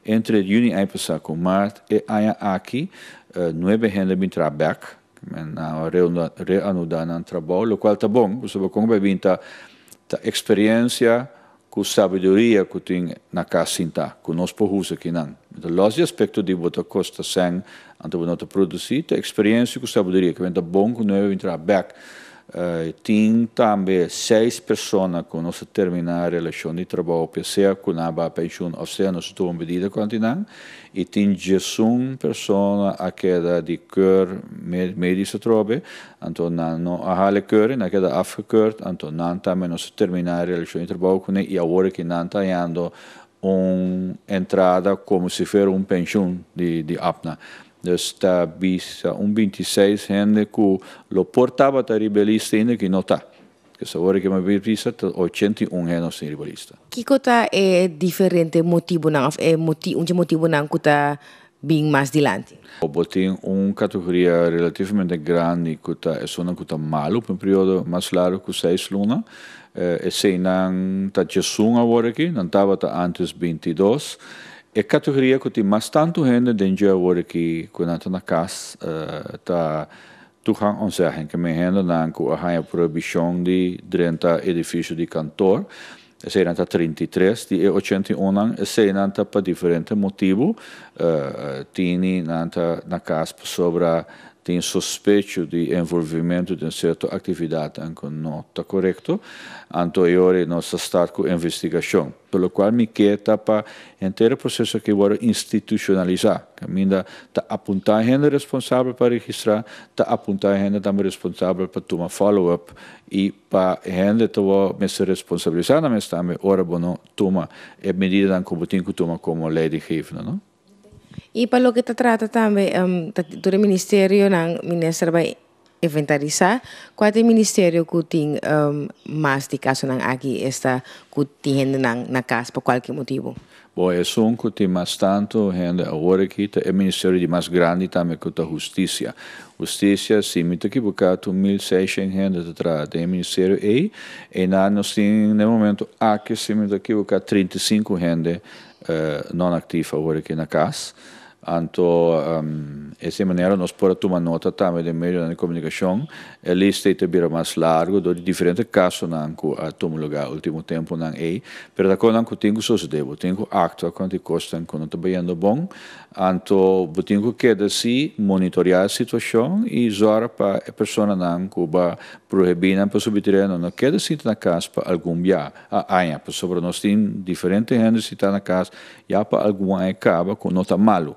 Entre yüni aña pasá ku mart e aña aki, 9 hende a bin traha bèk, nan a reanudá nan trabou, lokual ta bon, pasobra kon bai bin ta ta eksperensia ku sabiduria ku tin na kas sintá, ku nos por usa akinan. Anto lòs di aspekto di bo ta kosta sèn, anto bo no ta produsí, ta eksperensia ku sabiduria ku ta bon ku 9 a bin traha bèk. Tin tambe 6 persona ku nos a terminá relashon di trabou, sea ku nan a bai penshun òf sea nos a tuma medida kontra nan, i tin 11 persona a keda di keur medisch atrobe, anto nan no a hala keur, nan a keda afgekeurd, anto nan tambe nos a terminá relashon di trabou kuné i awor ku nan ta hañando un entrada komo si fuera un penshun di APNA. Dus ta bisa un 26 hende ku lo por tabata riba e lista ainda ku no ta. Ku awor ku mi bisa ta 81 hende nos tin riba lista. Kiko ta e diferente motibonan òf e un motibonan ku ta bin mas dilanti? Bo tin un kategoria relativamente grandi ku ta esunnan ku ta malu pa un periodo mas largu ku 6 luna. Eseinan ta 11 awor aki, nan tabata antes 22. E kategoria ku tin mas tantu hende den dje awor aki ku nan ta na kas ta toegang ontzegging, ke men hendenan ku a haña prohibishon di drenta edifisio di kantor. Eseinan ta 33 di e 81 nan, eseinan ta pa diferente motibu. Tini nan ta na kas pasobra tin sospecho di envolvimentu den sierto aktividat ku no ta korekto. Anto e ora nos a start ku investigashon. Pa lokual mi ke ta pa henter proseso aki wòrdu institushonalisá. Kaminda ta apuntá hende responsabel pa registrá, ta apuntá hende tambe responsabel pa tuma follow-up i pa hende ta mester responsabilisá nan mes tambe ora bo no tuma e medidanan ku bo tin ku tuma komo leidinggevende, no? I pa loke ta trata tambe tur e ministerionan, minister bai inventarisá kua ta e ministerio ku tin mas di kasonan aki esta ku tin hendenan na kas pa kualke motibu? Bon, esun ku tin mas tantu hende awor aki ta e ministerio di mas grandi tambe ku ta Hustisia. Hustisia, si mi ta ekivoká, ta 1600 hende ta traha den e ministerio ei. I nan nos tin na e momento aki, si mi ta ekivoká, 35 hende non aktief awor aki na kas. Anto, esei manera nos por a tuma nota tambe den medio di komunikashon. E lista ta bira mas largu dor di diferente kasonan ku a tuma lugá último tempunan ei. Pero ta kosnan ku tin ku sosodé, bo tin ku aktua kontra e kosnan ku no ta bayendo bon. Anto, bo tin ku keda si monitoreá e situashon i zòrg pa e personanan ku bo a prohibí nan pa subi tereno no keda sinta na kas pa algun bia a aña. Pasobra nos tin diferente hende sintá na kas ya pa algun aña kaba ku no ta malu.